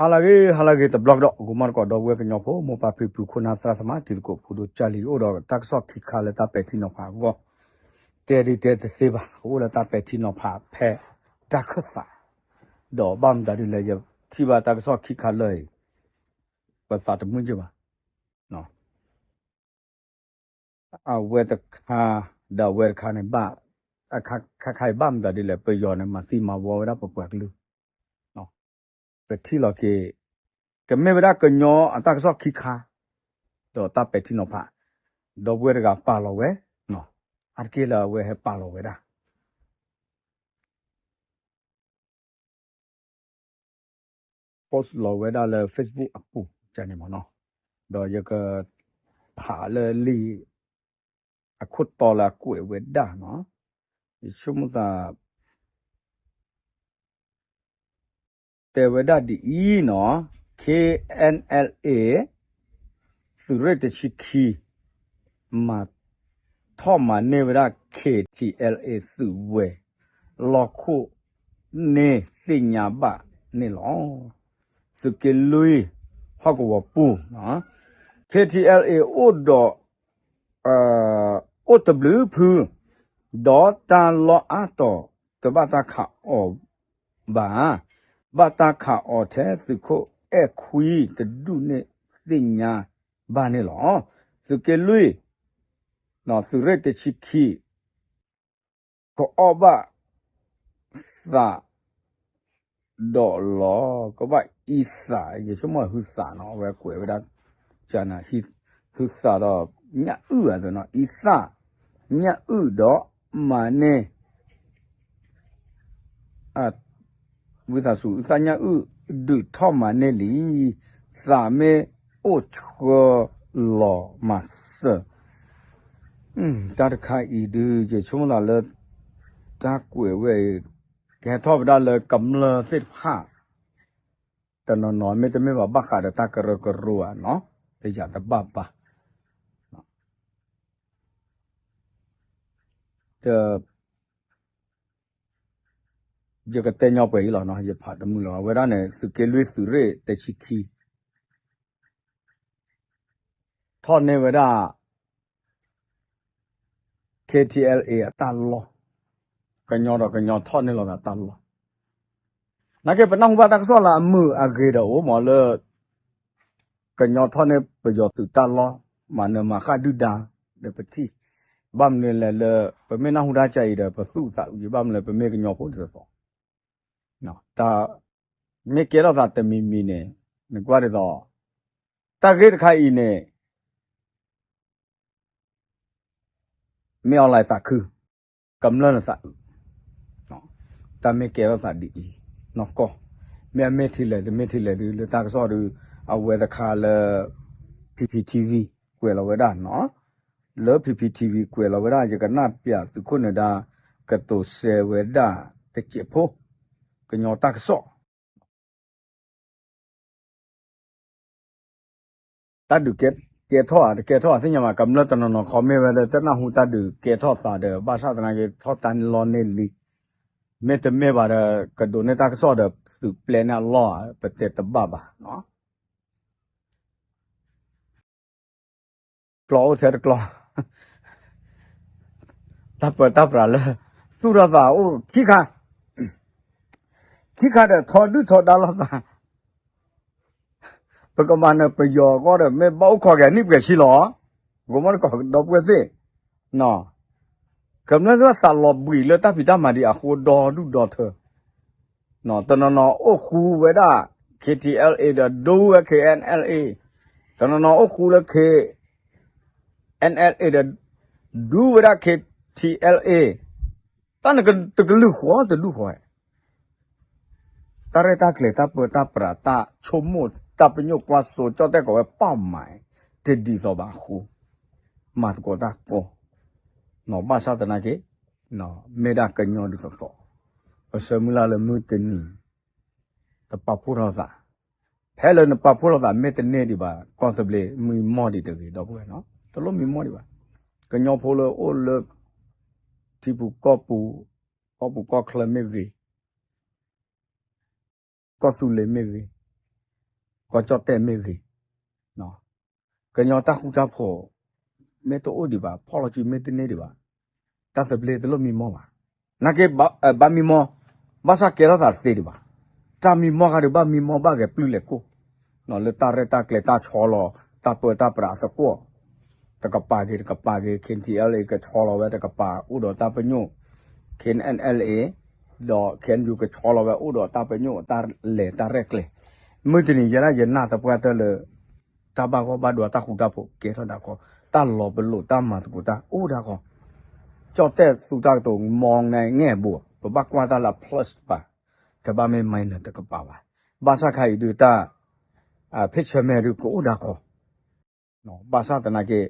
ဟါလၢအဂ့ၤ ဟါလၢအဂ့ၤတဘျီကဒီး ဂီၤမီတကိး ဒီပုၢ်ဝဲၢ်ကညီဖိ မိၢ်ပၢ်ဖံဖု ခိၣ်နၢ်သရၣ်သမါ တံၤသကိးဖိဒိၣ်ကၢ်လံၤ အိၣ်ဒီးတၢ်ကစီၣ်ခံခါလၢတၢ်ပဲာ်ထံနီၤဖးအဂီၢ်, တဲဒ်တဲတသ့ဘၣ် ကအိၣ်လၢတၢ်ပဲာ်ထံနီၤဖးဖဲတၢ်ခၢၣ်သး, ဒီးဘၣ်မတၤဒ်လဲၣ် ယထံၣ်ဘၣ်တၢ်ကစီၣ်ခံခါလၢအံၤ ပသးတမုာ်က့ၤဘၣ်. အဝဲတခါ ဒီးအဝဲတခါန့ၣ်ဘၣ်, ခါခါအံၤဘၣ်မတၤဒ်လဲၣ် ပယီၤန့ၣ် မၤသံမၤဝီဝဲဒၣ်ပပှၤကလုာ်, ပထံၣ်လီၤက့ၤ ကမ့ၢ်ဝဲဒၣ်ကညီအတၢ်ကစီၣ်ခံခါ, ဒီးတၢ်ပဲာ်ထံနီၤဖး, ဒီပုၢ်ဝဲၢ်တဂၤပာ်လီၤဝဲ, အါတက့ၢ်လၢအဝဲဟဲပာ်လီၤဝဲဒၣ် post လီၤဝဲဒၣ်လၢ Facebook အပူၤန့ၣ်မ့ၢ်နီၤ, ဒီးယကဖးလၢလံာ်အခိၣ်တီလၢအကွဲးဝဲဒၣ်နီၤ, ယဆိကမိၣ်သး တဲဝဲဒၣ်ဒ်အံၤနီၤ, KNLA သုးရ့ၣ်တဆံခံ မၤထီၣ်မၤန့ၢ်ဝဲဒၣ် KTLA သုးဝဲၤလီၢ်ခိၣ်န့ၣ်သ့ၣ်ညါဘၣ်န့ၣ်လီၤ. သုးက့လွံၢ်ဟီၣ်ကဝီၤပူၤ, KTLA အိၣ်ဒီး အိၣ်တဘျုးဖု, ဒီးတၢ်လီၢ်အါတီၤတဘၣ်တၢ်ခးအီၤဘၣ်, ဘၣ်တၢ်ခးအီၤထဲသုးခိၣ်အဲၣ်ခွံတဒူၣ်န့ၣ်သ့ၣ်ညါဘၣ်န့ၣ်လီၤ. သုးက့လွံၢ် သုးရ့ၣ်တဆံခံ ကအီၣ်ဘၣ်သး ဒီးလီၤ ကဘၣ်အံသး ယဆိကမိၣ်ဟုသးနီၤ အဝဲကွဲးဝဲဒၣ် ဟုသးဒီးညၣ်အုၣ်အသိးနီၤ အံသး ညၣ်အုၣ်ဒီးမၤန့ၢ် ဝံသးစူၤ အံသးညၣ်အုၣ် ဒုးထီၣ်မၤန့ၢ်လံ သးမ့ၢ်အိၣ်ဆှၢလီၤမၤစၢၤ တၢ်တခါအံၤဒုး ယဆိကမိၣ်သးလၢ တၢ်ကွဲးဝဲအံၤ ကဟဲထီၣ်ဝဲဒၣ်လၢကမျၢၢ်သ့ၣ်တဖၣ် တနီၤနီၤ မ့တမ့ၢ်ဘၣ်ဘၣ်ဃးဒီးတၢ်ကရၢကရိဧါနီၤ တယာ်တဘၣ်ဘၣ် ဒီး ယကတဲညီပှဲၤအံၤလီၤနီၤ ယဖးတမုာ်လၢၤဘၣ် အဝဲဒၣ်န့ၣ် သုးက့လွံၢ်သုးရ့ၣ်တဆံခံ ထီၣ်န့ၢ်ဝဲဒၣ် KTLA အတၢ်လီၢ်, ကညီဒီးကညီထီၣ်န့ၢ်လိာ်သးတၢ်လီၢ်, နာ်က့ပနၢ်ဟူဘၣ်တၢ်ကစီၣ်လၢအမုာ်အဂ့ၤဒီးအိၣ်မးလၢ ကညီထီၣ်န့ၢ်ပယီၤသုးတၢ်လီၢ်, မၤနၢၤမၤဃၣ်ဒုၣ်ဒါ ဒီးပထံၣ်, ဘၣ်မနုၤလဲၣ်လၢ ပမ့ၢ်နၢ်ဟူတၢ်ကါအံၤဒီး ပသူၣ်အသးအုး ဘၣ်မနုၤလဲၣ် ပမ့ၢ်ကညီဖိဒ်သိးသိး တၢ် မ့ၢ်ကဲထီၣ်သးတမံၤမံၤန့ၣ် နကွၢ်ဒ်သိး တၢ်ဂ့ၢ်တခါအံၤန့ၣ် မ့ၢ် online သးခု, ကမျၢၢ်နသးအုး, တၢ်မ့ၢ်ကဲထီၣ်သးဒ်အံၤ, နီၢ်ကီၢ်, မ့ၢ်အမ့ၢ်ထံလဲၣ် တမ့ၢ်ထံလဲၣ်ဒုး လၢတၢ်ကစီၣ်ဒုး အဝဲတခါလၢ P P T V ကွဲးလီၤဝဲဒၣ်နီၤ, လၢ P P T V ကွဲးလီၤဝဲဒၣ် ယကနၣ်ပၠးသုးခိၣ်နၢၤဒါ ကတိၤစဲဝဲဒၣ်တစဲးဖိ, ကညီတၢ်ကစီၣ် တၢ်ဒုးကဲထီၣ်ဧါ တကဲထီၣ်ဧါသ့ၣ်ညါဘၣ် ကမျၢၢ်တနီၤနီၤ comment ဝဲလၢတနၢ်ဟူတၢ်ဒုးကဲထီၣ်သးဒီး ဘၣ်ဆၣ်သနာ်က့ ထီၣ်တၢ်န့ၢ်လီၢ်န့ၢ်လံ, မ့တမ့ၢ်ဘၣ်ဒီး ကဒိးန့ၢ်တၢ်ကစီၣ်ဒီး သုးပျဲန့ၢ်အလီၢ်ဧါ ပတဲတဘၣ်ဘၣ်နီၤ ကျီအိၣ်ထဲတကျီ, တၢ်ပၢတၢ်ပြးလၢ သူၣ်ထီၣ်သးအိၣ်ခံခါ, ခံခါဒီးထီဒုၣ်ထီဒါလိာ်သး, ပကမၤနၢၤပယီၤအဂီၢ်ဒီး မ့ၢ်ဘၣ်အိၣ်ခိးက့ၤအနံၣ်ပှဲၤဆံလီၤ, ဂီၤမီၢ်တကိးဒီပုၢ်ဝဲၢ်သ့ၣ်, ကမျၢၢ်သ့ၣ်သးလီၤဘှံးလၢတၢ်ဖံးတၢ်မၤဒံးအဃိဒီဒူၣ်ဒီထၢ တနီၤနီၤအိၣ်ဃူဝဲဒၣ် K T L A ဒီးဒူဝဲ K N L A, တနီၤနီၤအိၣ်ဃူလၢ K N L A ဒီး ဒူဝဲဒၣ် K T L A, တၢ်န့ၣ်တကလုာ်ဃီတဒူၣ်ဃီ, တၢ်ရဲၣ်တၢ်ကျဲၤ တၢ်ပၢတၢ်ပြး တၢ်ဆိကမိၣ် တၢ်ပညိၣ်ကွၢ်စိ ကၠီၣ်တဲၣ်ကိးဝဲ ပၢ်မၤ တဒ်သိးဘၣ်အဃိ မၤသကိးတၢ်ကီ ဘၣ်ဆၣ်သနာ်က့ မ့ၢ်ဒၣ်ကညီဒ်သိးသိး, ပဆၢမုၢ်လၢ်လၢမုၢ်တနံၤ တပာ်ဖှိၣ်ထီၣ်သး, ဖဲလၢနပာ်ဖှိၣ်ထီၣ်သး မ့ၢ်တန့ၢ်ဒံးဘၣ် ကီၢ်သဘျ့မံမီၢ်ဒံးတဂ့ၤ ဒီပုၢ်ဝဲၢ်နီၤ, တလိၣ်မံမီၢ်ဒံးဘၣ်, ကညီဖိလၢအိၣ်လၢ ထံပူၤကီၢ်ပူၤ, ကီၢ်ပူၤကီၢ်ချၢမ့ၢ်ဂ့ၤ ကီၢ်သူလ့ၤမ့ၢ်ဂ့ၤ, ကီၢ်ကၠီၣ်တဲၣ်မ့ၢ်ဂ့ၤ, ကညီတၢ်ဃူတၢ်ဖိး မ့ၢ်တအိၣ်ဒံးဘၣ်, ဖီၣ်လီၤစုမ့ၢ်တန့ၢ်ဒံးဘၣ်, တၢ်သဘျ့တလိၣ်မံမီၢ်ဘၣ်. နာ်က့ ဘၣ်မံမီၢ်, ဘၣ်ဆၣ်ကဲထီၣ်သးတသ့ဒံးဘၣ်. တၢ်မံမီၢ်ခါဒီး ဘၣ်မံမီၢ်ဘၣ်ဂဲၤပျုၢ်လဲၤကိၢ်, လၢတၢ်ရဲၣ်တၢ်ကျဲၤ တၢ်ဆီလီၤ တၢ်ပၢတၢ်ပြးအသကွီၢ်, တကပၤဂ့ၤတကပၤဂ့ၤ KNLA ကဆီလီၤဝဲတကပၤ အိၣ်ဒီးတၢ်ပညိၣ်, KNLA ဒီး KNU ကဆီလီၤဝဲအိၣ်ဒီးတၢ်ပညိၣ် တၢ်လဲၤတၢ်ရဲၣ်ကျဲၤ. မုၢ်တနံၤယဲဒၣ်ယနာ်သပှၢ်တၢၢ်လၢ တၢ်ဘၣ်ဂီၢ်ဘၣ်ဒွးတၢ်ဃူတၢ်ဖိးကဲထီၣ်ဒၣ်ကီ, တၢ်လီၤပလိာ်တၢ်မၤသကိးတၢ်အိၣ်ဒၣ်ကီ, ကၠီၣ်တဲၣ်သူတၢ်ကတိၤ မီၢ်နဲငဲၢ်ဘိ, ပဘၣ်ကွၢ်တၢ်လၢ plus တကပၤ, တဘၣ်မ့ၢ် minus တကပၤဘၣ်. ဘၣ်ဆၣ်ခါအံၤဒုးတၢ် ဖ့ၣ်ဆၢမဲာ်ဒုးကအိၣ်ဒၣ်ကီ, ဘၣ်ဆၣ်သနာ်က့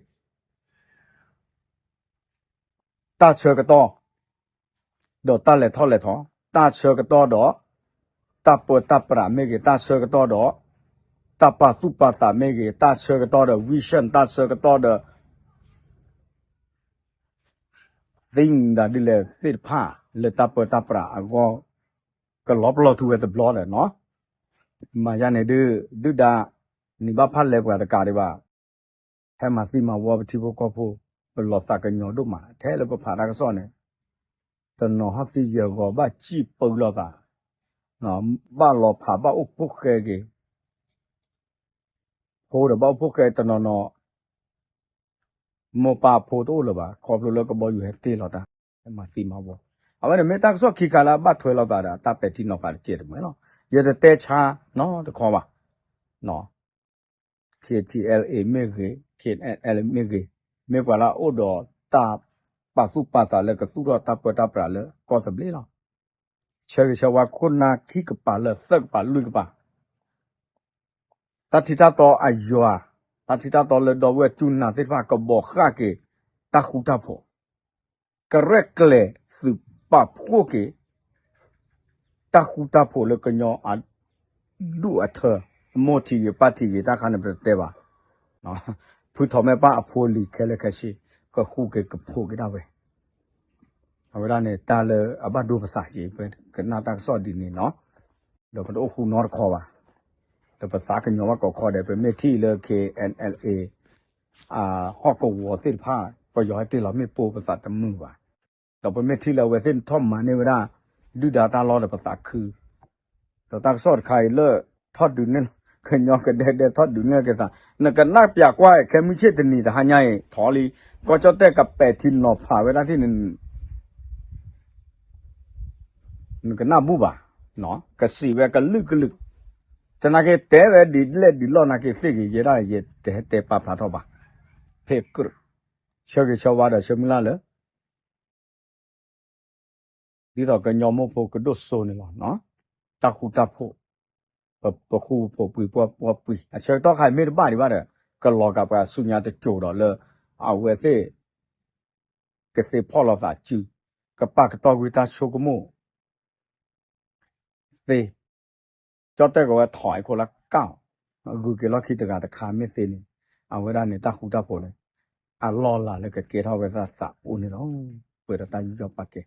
တၢ်ဆၢကတီၢ် ဒီးတၢ်လဲၤထီၣ်လဲၤထီ, တၢ်ဆၢကတီၢ်ဒီး တၢ်ပၢတၢ်ပြးမ့ၢ်ဂ့ၤ, တၢ်ဆၢကတီၢ်ဒီး တၢ်ပာ်သူၣ်ပာ်သးမ့ၢ်ဂ့ၤ, တၢ်ဆၢကတီၢ်ဒီး vision, တၢ်ဆၢကတီၢ်ဒီး သ့ၣ်ဒၣ်ဒ်လဲၣ်သ့ၣ်တဖၣ် လၢတၢ်ပၢတၢ်ပြးအဂီၢ် ကလီၤပလီၢ်ထူဝဲတဘျီဒီးနီၤ, မၤယါန့ၣ်ဒုး ဒုၣ်ဒါ နံၤဘၣ်ဖၣ်လဲၤပှၤတကးဒံးဘၣ်, ဟဲမၤသံမၤဝီပထံဖိကီၢ်ဖိ, ပလီၤသးကညီၤဒိၣ်မး ထဲလၢပဖးတၢ်ကစီၣ်န့ၣ်, တနီၤဟီၣ်သံယဲၢ်ဂီၤဘၣ်စံၣ်ပၢလီၤသး, ဘၣ်လီၤဖးဘၣ်အိၣ်ဖှိၣ်ဃဲက့ၤ, ဖိဒီးဘၣ်အိၣ်ဖှိၣ်ဃဲတနီၤနီၤ မိၢ်ပၢ်ဖိတအိၣ်လၢၤဘၣ် ခီဖျိလၢကဘီယူၤဟဲတ့ၢ်လီၤတၢ်, ဟဲမၤသံမၤဝီ, အဝဲန့ၣ်မ့ၢ်တၢ်ကစီၣ်ခံခါလၢအဘၣ်ထွဲလိာ်သးဒီး တၢ်ပဲာ်ထံနီၤဖးတကဲးတမှဲၤလီၤ. ယတတဲဆါနီတခီဘၣ်, KTLA မ့ၢ်ဂ့ၤ KNLA မ့ၢ်ဂ့ၤ, မ့ၢ်ပှၤလၢအအိၣ်ဒီးတၢ်ပာ်သူၣ်ပာ်သးလၢကသူၣ်ထီၣ်တၢ်ပၢတၢ်ပြးလၢကီၢ်သဘျ့လီၤ. ဆၢဂ့ၤဆၢဝါခိၣ်နၢ်ခံကပၤလၢသၢကပၤလွံၢ်ကပၤ တၢ်ထံတၢ်တီအယွၤ, တၢ်ထံတၢ်တီလၢဒီပုၢ်ဝဲၢ်စူၢ်နာ်သ့ၣ်တဖၣ် ကဘီးဃာ်က့ၤတၢ်ဃူတၢ်ဖိး, ကရဲၣ်ကျဲၤသုးပာ်ဖှိၣ်က့ၤ တၢ်ဃူတၢ်ဖိးလၢကညီအဒူၣ်အထၢ, အမိၢ်ထံးဂ့ၤပၢ်ထံးဂ့ၤ တၢ်ခါန့ၣ်ပတတဲဘၣ်, ဖုထီၣ်မဲၢ်ပၢ်အဖိအလံၤခဲလၢာ်ခဲဆ့ ကဃူက့ၤကဖိးက့ၤဒၣ်ဝဲ အဝဲဒၣ်န့ၣ် တၢ်လၢအဘၣ်ဒိပသးက့ၤ ပကနၣ်တၢ်ကစီၣ်ဒ်န့ၣ်နီၤ, ဒီးပတအိၣ်ဃူနီတခီဘၣ်, ဒီးပသးကညီၤဘၣ်ကိးခီဒဲး ပမ့ၢ်ထံၣ်လၢ KNLA ဟီၣ်ကဝီၤသ့ၣ်တဖၣ် ပယီၤဟဲတ့ၢ်လီၤမ့ၣ်ပိၢ် ပသးတမုာ်ဘၣ်, ဒီးပမ့ၢ်ထံၣ်လၢအဝဲသ့ၣ်ထီၣ်မၤန့ၢ်ဝဲဒၣ် ဒုၣ်ဒါတၢ်လီၢ်ဒီးပသးခု ဒီးတၢ်ကစီၣ်တခါအံၤလၢ ထီၣ်ဒုးနဲၣ် ကညီကဒဲကဒဲထီၣ်ဒုးနဲၣ်က့ၤသး, နကနၣ်ပၠးကွၢ် ခဲမုၢ်ဆ့ၣ်တနံၤတဟါညါအံၤ ထီၣ်လံ, ကီၢ်ကၠီၣ်တဲၣ်ကပဲာ်ထံနီၤဖးဝဲဒၣ်ထံၣ်န့ၣ် နကနၣ်ဘူၣ်ဘၣ်, ကစံးဝဲကလုာ်ကလုာ်, သနာ်က့တဲဝဲဒ်လဲၣ်ဒ်လဲၣ်နာ်က့သ့ၣ်ဂ့ၤ ယဲဒၣ်ယတဟဲတဲပာ်ဖျါထီၣ်ဘၣ်, ဖဲကြၢး ဆၢဂ့ၤဆၢဝါဒီးဆၢမုၢ်လၢ်လၢ ဒ်သိးကညီမိၢ်ဖိကဒိၣ်စိန့ၣ်လီၤ. တၢ်ဃူတၢ်ဖိး, ပဃူပဖိးပှ့ၤပှီၢ်ပှီၢ်ပှ့ၤ အဆၢကတီၢ်ခါအံၤမ့ၢ်တဘၣ်ဒံးဘၣ်ဒီး ကလီၤကးပှၤဆူညါတစိၤဒီးလၢ အဝဲသ့ၣ် ကသ့ဖီၣ်လိာ်သးစု, ကပာ်ကတီၢ်ကွံာ်တၢ်ဆိကမိၣ် သ့, ကၠီၣ်တဲၣ်ကဝဲထီၣ်အံၤခိၣ်လၢကၢ်, ဂုၤက့ၤလီၢ်ခံတဂၤတခါမ့ၢ်သ့န့ၣ်, အဝဲဒၣ်န့ၣ်တၢ်ဃူတၢ်ဖိးန့ၣ် အလီၢ်လၤလၢကကဲထီၣ်ဝဲသးသးအိၣ်န့ၣ်လီၤ. ပှဲၤဒီးတၢ်ယူးယီၣ်ပာ်ကဲ